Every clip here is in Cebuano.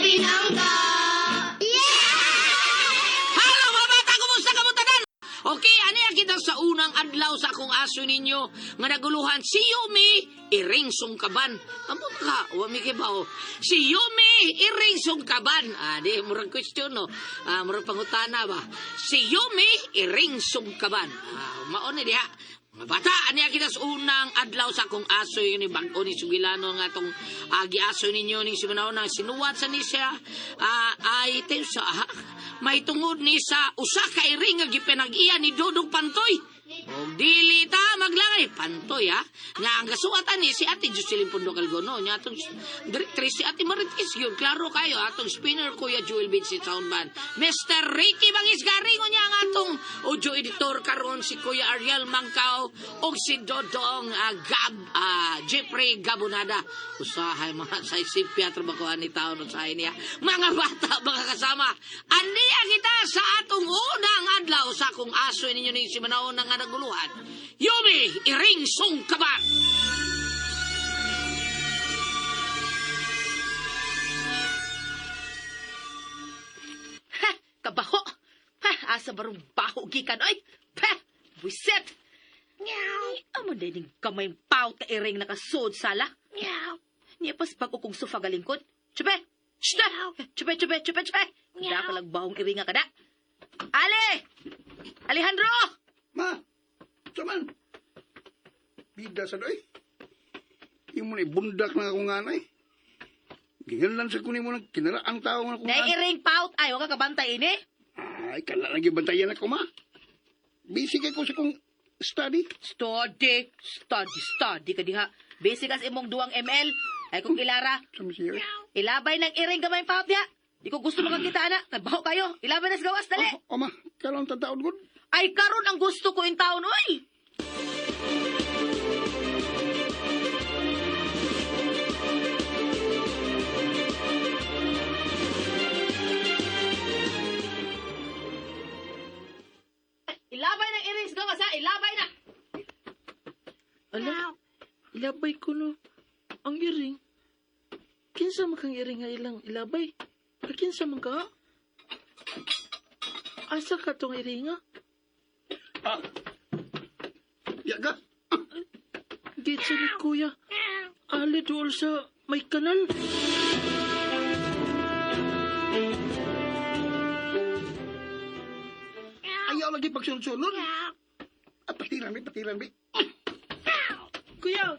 Binangga. Hello mga bata, kumusta ka mo tanan? Okay, ani ang kita sa unang adlaw sa akong aso ninyo nga naguluhan si Yumi iring sungkaban. Amot ka, wa mi kibaw. Si Yumi iring sungkaban. Ah, di murag question no. Ah, murag pangutana ba. Si Yumi iring sungkaban. Ah, mao ni diha. Mga bata, ani ang kita sa unang adlaw sa akong aso yun ni bag-o ni Sugilano nga atong giaso ninyo ning simunaw na sinuwat sa ni siya ay sa may tungod ni sa usa ka iring nga gipinag-iya ni Dodong Pantoy. Og dili ta maglangay Pantoy ha. Nga ang gasuwatan ni si Ate Jocelyn Pundo Calgono nya atong directrice si Ate Marites yun. Klaro kayo atong spinner Kuya Joel Vinci Soundman. Mr. Ricky Bangis Garingo niya ang atong audio editor karon si Kuya Ariel Mangkao og si Dodong Gab Jeffrey Gabonada. Usahay mga sa isipya trabakuhan ni taon usahay niya. Mga bata, mga kasama, aniya kita sa atong unang adlaw sa akong aso ninyo ni si Manaon nga naguluhan. Yumi, iring sungkaban! Ha! Kabaho! Ha! Asa barong baho gikan, oy! Ha! Buisit! Meow! Amo din yung kamay paut ka iring nakasod sala. Meow! Niya pas pag ukong sofa galingkod. Chupe! Shh! Chupe, chupe, chupe, chupe! Meow! Da ka bahong iringa ka da. Ale! Alejandro! Ma, saman. Bida sa doy. Imo ni bundak na akong anay. Gingan sa kunin mo ng kinaraang tao nga akong anay. Naiiring paut ay, wag ka kabantay ini. Ay, kala lagi bantayan ako, ma. Busy kay ko sa kong study. Study, study, study ka diha. Basic as imong duwang ML. Ay kung ilara, Sama siya. Ilabay ng iring gamay paut diha. Di ko gusto makakita ana. Kay baho kayo. Ilabay na sa gawas dali. Oh, oh, ma, karon tataon gud. Ay karon ang gusto ko in taon oy. Ilabay ng iring sa gawas ha. Ilabay na. Ala, ilabay ko no. Ang iring. Kinsa man kang iring nga ilang ilabay? Ka kinsa man ka? Asa ka tong iringa? Ah. Ya ka. Gitsa ni kuya. Ali dool sa may kanal. Ayaw lagi pagsunod-sunod. Ah, patiran, bi, patiran, bi. Kuya,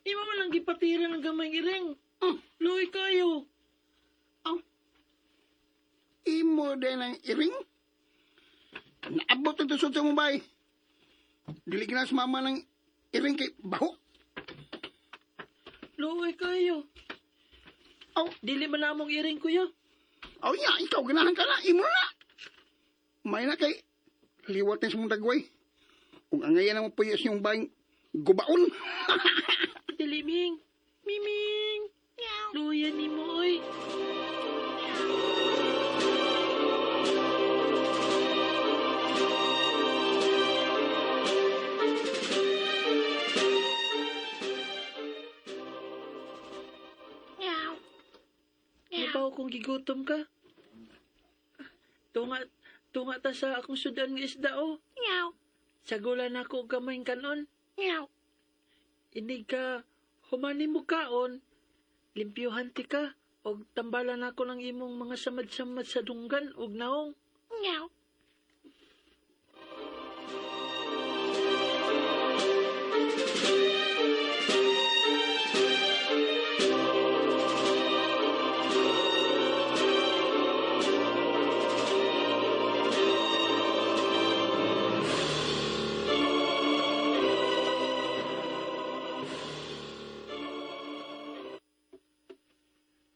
ima man ang gipatira ng gamay iring. Luoy kayo. Imo din ang iring. Naabot ang tusod sa Mumbai. Dili ka na sa mama ng iring kay baho. Luoy kayo. Aw, Dili man namong iring kuya. aw ya, ikaw ganahan ka na, imo na. May na kay liwat na sa mong tagway. Kung angayan na mo puyos yung bayang gubaon. Dili ming. Miming. Luoyan ni mo oy. Nabaw kung gigutom ka. Tunga, tunga ta sa akong sudan nga isda oh. Sagula na ako gamay kanon. Inig ka, humani mo kaon, limpyuhan ti ka, og tambalan ako ng imong mga samad-samad sa dunggan og naong.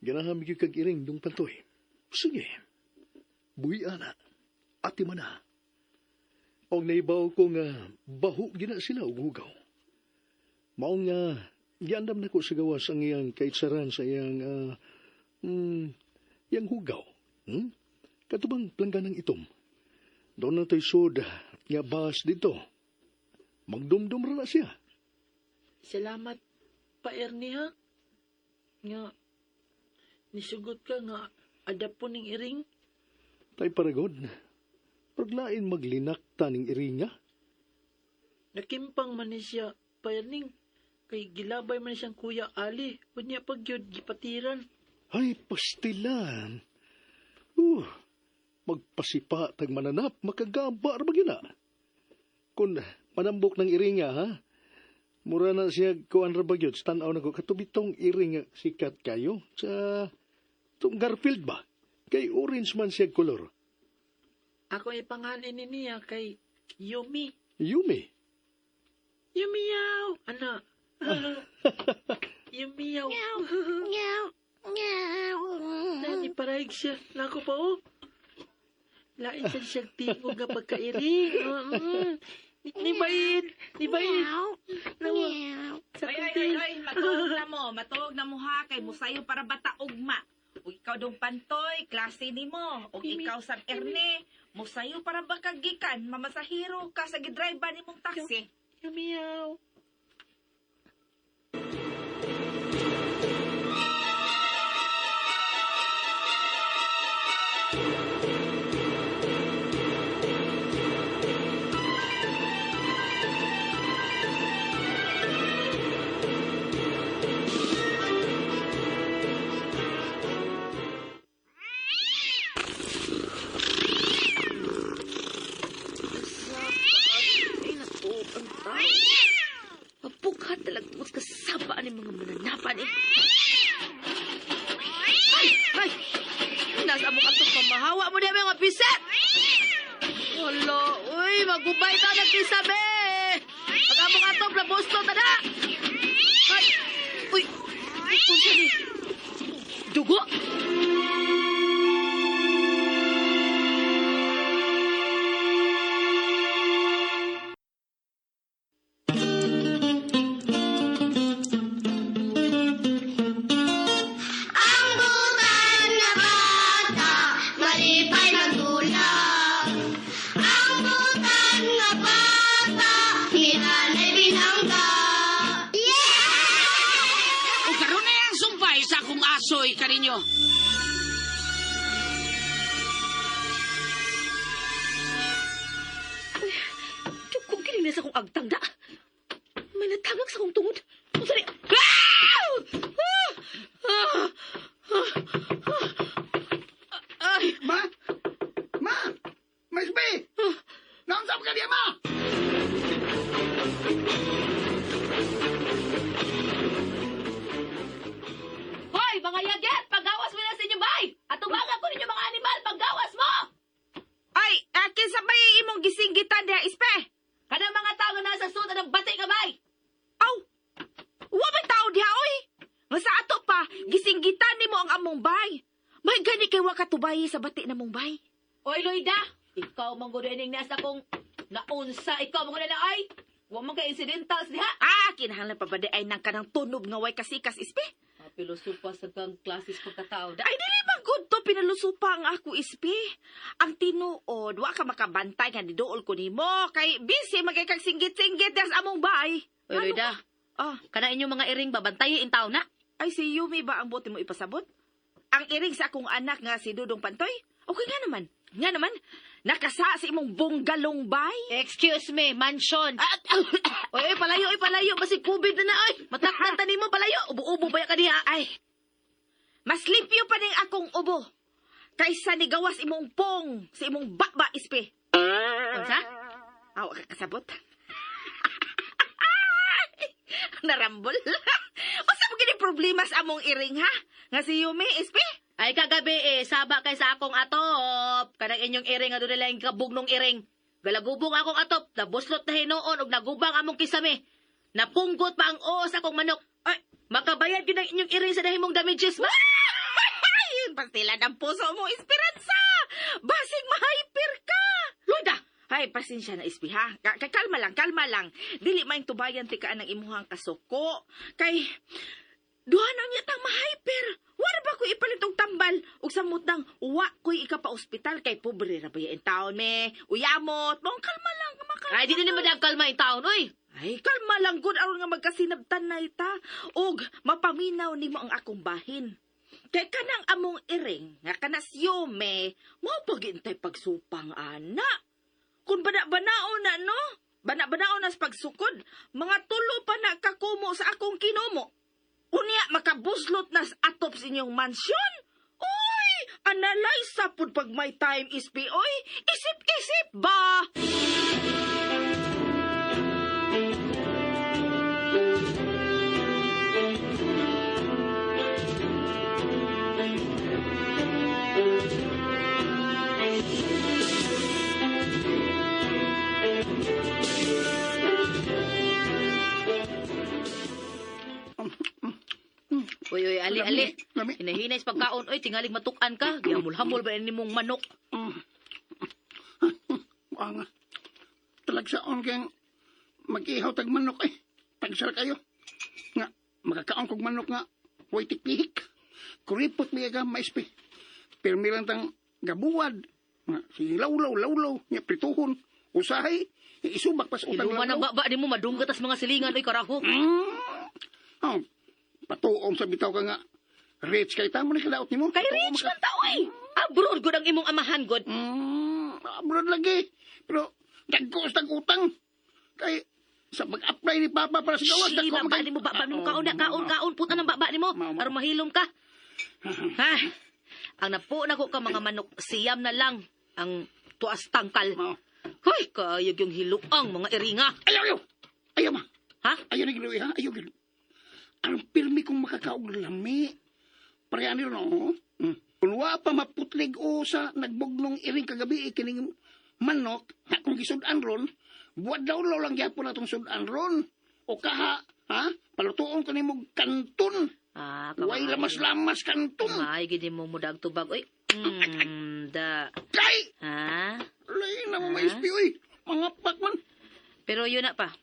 Ganahan gyud kag iring dung pantoy. Sige. Buhi ana. Ati man na. Og naibaw ko nga baho gina sila og hugaw. Mao nga giandam nako sa gawas ang iyang kaitsaran sa iyang iyang hugaw. Katubang plangganang itom. Doon na to'y sud nga bas dito. Magdumdum ra na siya. Salamat, pa Ernie ha. Nga, Nisugot ka nga adapo ning iring. Tay paragod. Paglain maglinak taning iringa. Nakimpang man ni siya payaning. Kay gilabay man siyang kuya Ali. Unya pag yun, gipatiran. Ay, pastilan. Magpasipa tag mananap, makagaba ra ba gyud na. Kun panambok ng iringa, ha? Mura na siya kuan ra ba gyud, tanaw na ko katubitong iringa sikat kayo sa tong Garfield ba? Kay orange man siya kolor. Ako ipangalan ni niya kay Yumi. Yumi. Yumiyaw! Ana. Yumiyaw. Meow. Meow. Nani paraig siya. Nako pa oh. Lain siya siyang tingog nga pagkairing. Mm. Ni bain. Ni bain. Nawa. Sa Ay, ay, kunti. ay, ay, matuog na mo, matuog na mo ha, kay musayo para bata ugma. Ug ikaw dong pantoy, klase nimo. Ug ikaw sa Erne, musayo para bakagikan, mamasahiro ka sa gidrive ba nimong taxi. Yumiyaw. Ay, naku, ang tao. Mapughat talaga tungkol kasaba ni mga mananapan eh. Ay! Ay! Nasa mo katong pamahawa mo niya mga piset! Hala, uy, magubay ta nagkisabi! Pag-amo ka to, plabusto ta na! Ay! Uy! Unsa ni? Dugo! Ang butan na bata, malipay magulak. Ang butan na bata, hinanay binangga. Yeah! O karon na ang sumpay sa akong asoy kaninyo. Dugo kini na sa akong agtang da. May natangag sa akong tungod. Unsa ni? Ah! Ah! Ah! Ah! Ay! Ma! Ma! Mas B! Naunsa pa ka diya, ma? Hoy, mga yaget! Paggawas mo na sa inyong bay! At tumaga ko ninyo mga animal! Paggawas mo! Ay, kinsa may imong gisinggitan diha ispe? Kanang mga tao nga nasa suda ng bati nga bay! Aw! Wa may tao diha oy. Nga sa ato pa gisinggitan nimo ang among bay. May gani kay wa katubayi sa bati namong bay. Oy, Loida! Ikaw man gud ining nasa kong naunsa. Ikaw man gud na ay! Wa man kay incidentals diha! Ah, kinahanglan pa ba di ay nang kanang tunob nga way kasikas ispe? Pilosopa sa kang klasis pagkatao. Ay, dili man good to, pinalusupa ang ako ispi. Ang tinuod, wa ka makabantay nga niduol ko nimo kay busy magay kag singgit-singgit des among bay. Oy, Loida! Ah, Kana inyong mga iring babantayi in tao na. ay si Yumi ba ang buti mo ipasabot? Ang iring sa akong anak nga si Dudong Pantoy? Okay nga naman. Nga naman, nakasa sa imong bunggalong bay. Excuse me, mansion. Oy, oy, palayo, oy, palayo. Basig COVID na na, oy. Matakdan ta nimo, palayo. Ubo-ubo ba ya ka diha? Ay, mas limpyo pa ning akong ubo kaysa ni gawas imong pong sa imong bakba ispi. Unsa? Aw, ka kasabot. Narambol. Unsa mo gini problema sa among iring ha? Nga si Yumi, ispi? Ay, kagabi eh, saba kay sa akong atop. Kanang inyong iring, nga doon nila yung kabugnong iring. Galagubong akong atop, nabuslot na hinuon, ug nagubang among kisame. Napunggot pa ang oo sa akong manok. Ay, makabayad yun ang inyong iring sa dahimong damages ba? Ay, pastilan ang puso mo, Esperanza! Basig ma-hyper ka! Loida! Ay, pasensya na, ispi ha. Kalma lang, kalma lang. Dili maing tubayan ti kaan ang imuhang kasuko. Kay, duha na niya tang ma-hyper. Wala ba ko ipalit og tambal? Ug samot nang, wa ko'y ika pa ospital kay pobre ra ba in taon me. Uyamot, mong kalma lang, makalma. Ay, di na naman kalma yung taon, oy. Ay, kalma lang gud aron nga magkasinabtan na ita. Og mapaminaw nimo ang akong bahin. Kay kanang among iring, nga kanas Yume, mao pagintay pagsupang ana. Kung bana-banao na, no? Bana-banao na sa pagsukod, mga tulo pa na kakumo sa akong kinumo. Unya, makabuslot na sa atop sa inyong mansyon. Uy, analay sa pud pag may time ispi, oy. Isip-isip ba? Uy, uy, ali, ali. Lami. Hinahinay sa pagkaon, uy, tingalig matukan ka. Gihamul-hamul ba ni mong manok? Ang talagsaon kayang mag-ihaw tag manok eh. Tagsara kayo. Nga, makakaon kog manok nga, way tikpihik. Kuripot miya ka, maispi. Pirmi lang tang gabuwad. Nga, si lawlaw, lawlaw, nga prituhon. Usahay, isubak pas utang Iluman ang lawlaw. baba ni mo, madunggat tas mga silingan, uy, karaho. Oh, patuong sa bitaw ka nga. Rich kay tamo ni kadaot nimo. Kay rich man ta, uy! Abroad gud ang imong amahan, god. Abroad lagi. Pero dagko sa utang. Kay sa pag-apply ni Papa para sa gawas, Shi, dagko baba ni mo, baba ni mo, kaon na, kaon, kaon, puta ng baba ni mo. Mao, mao. Aron mahilom ka. Ha? Ang napo na ko ka mga manok, siyam na lang ang tuas tangkal. Mao. Hoy, kaayag yung hiluang mga iringa. Ayaw, ayaw. Ayaw ma. Ha? Ayaw na giluwi ha. Ayaw giluwi. Ang pirmi kong makakaog lami. Parehan nila no. Kung wa pa maputlig o sa nagbugnong iring kagabi eh, kining manok, ha, kung gisudan ron, buwad daw lang gyapon atong sudan ron. O kaha, ha? Palutuon ko nimo kanton. Ah, Way lamas-lamas kanton. Ay, gini mo mudag tubag. Uy, da. Kay! Ha? Lain na mo maispi, uy. Mga pak man. Pero yun na pa.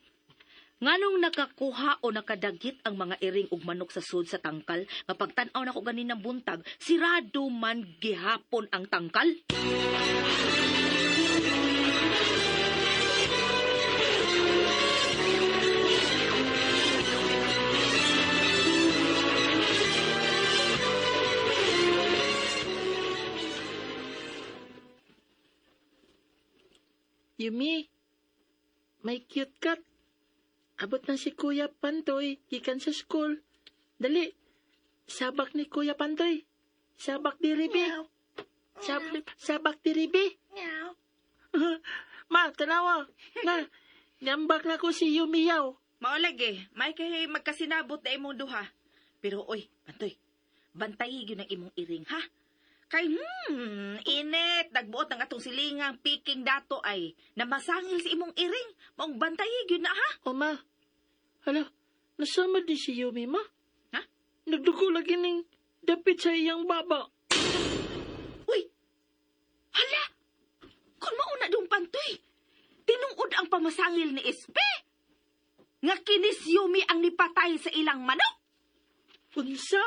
Nganong nakakuha o nakadagit ang mga iring ug manok sa sud sa tangkal, nga pagtan-aw nako ganinang buntag, sirado man gihapon ang tangkal. Yumi, may cute cat. Abot na si Kuya Pantoy, gikan sa school. Dali, sabak ni Kuya Pantoy. Sabak di ribi. Sabak di ribi. Ma, tanawa. Na, nyambak na ko si Yumi yaw. Mao lagi, may kay magkasinabot na imong duha. Pero oy, Pantoy, bantayi gyud ang imong iring ha. Kay init, nagbuot ang atong silingang piking dato ay namasangil si imong iring. Maong bantayi gyud na ha. O ma, hala, nasama di si Yumi ma? Ha? Nagdugo lagi ning dapit sa iyang baba. Uy! Hala! Kung mauna dong Pantoy, tinuod ang pamasangil ni SP. Nga kini si Yumi ang nipatay sa ilang manok. Unsa?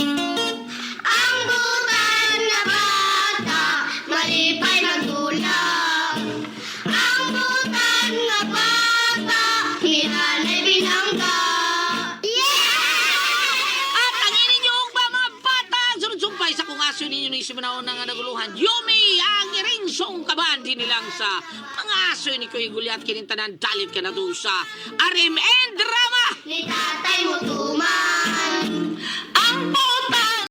Ang butan nga bata, malipay magdulak. Ang butan nga bata, hinanay binangga. Yeah! At ang inyong mga bata, sunod-sumpay sa kung aso ninyo ni Simanao ng naguluhan, Yumi, ang iringsong kaban din nilang sa mga aso ni Kuya Gulyat kinintanan dalit ka na doon sa RMN Drama! Ni tatay mo tuman. Ang puta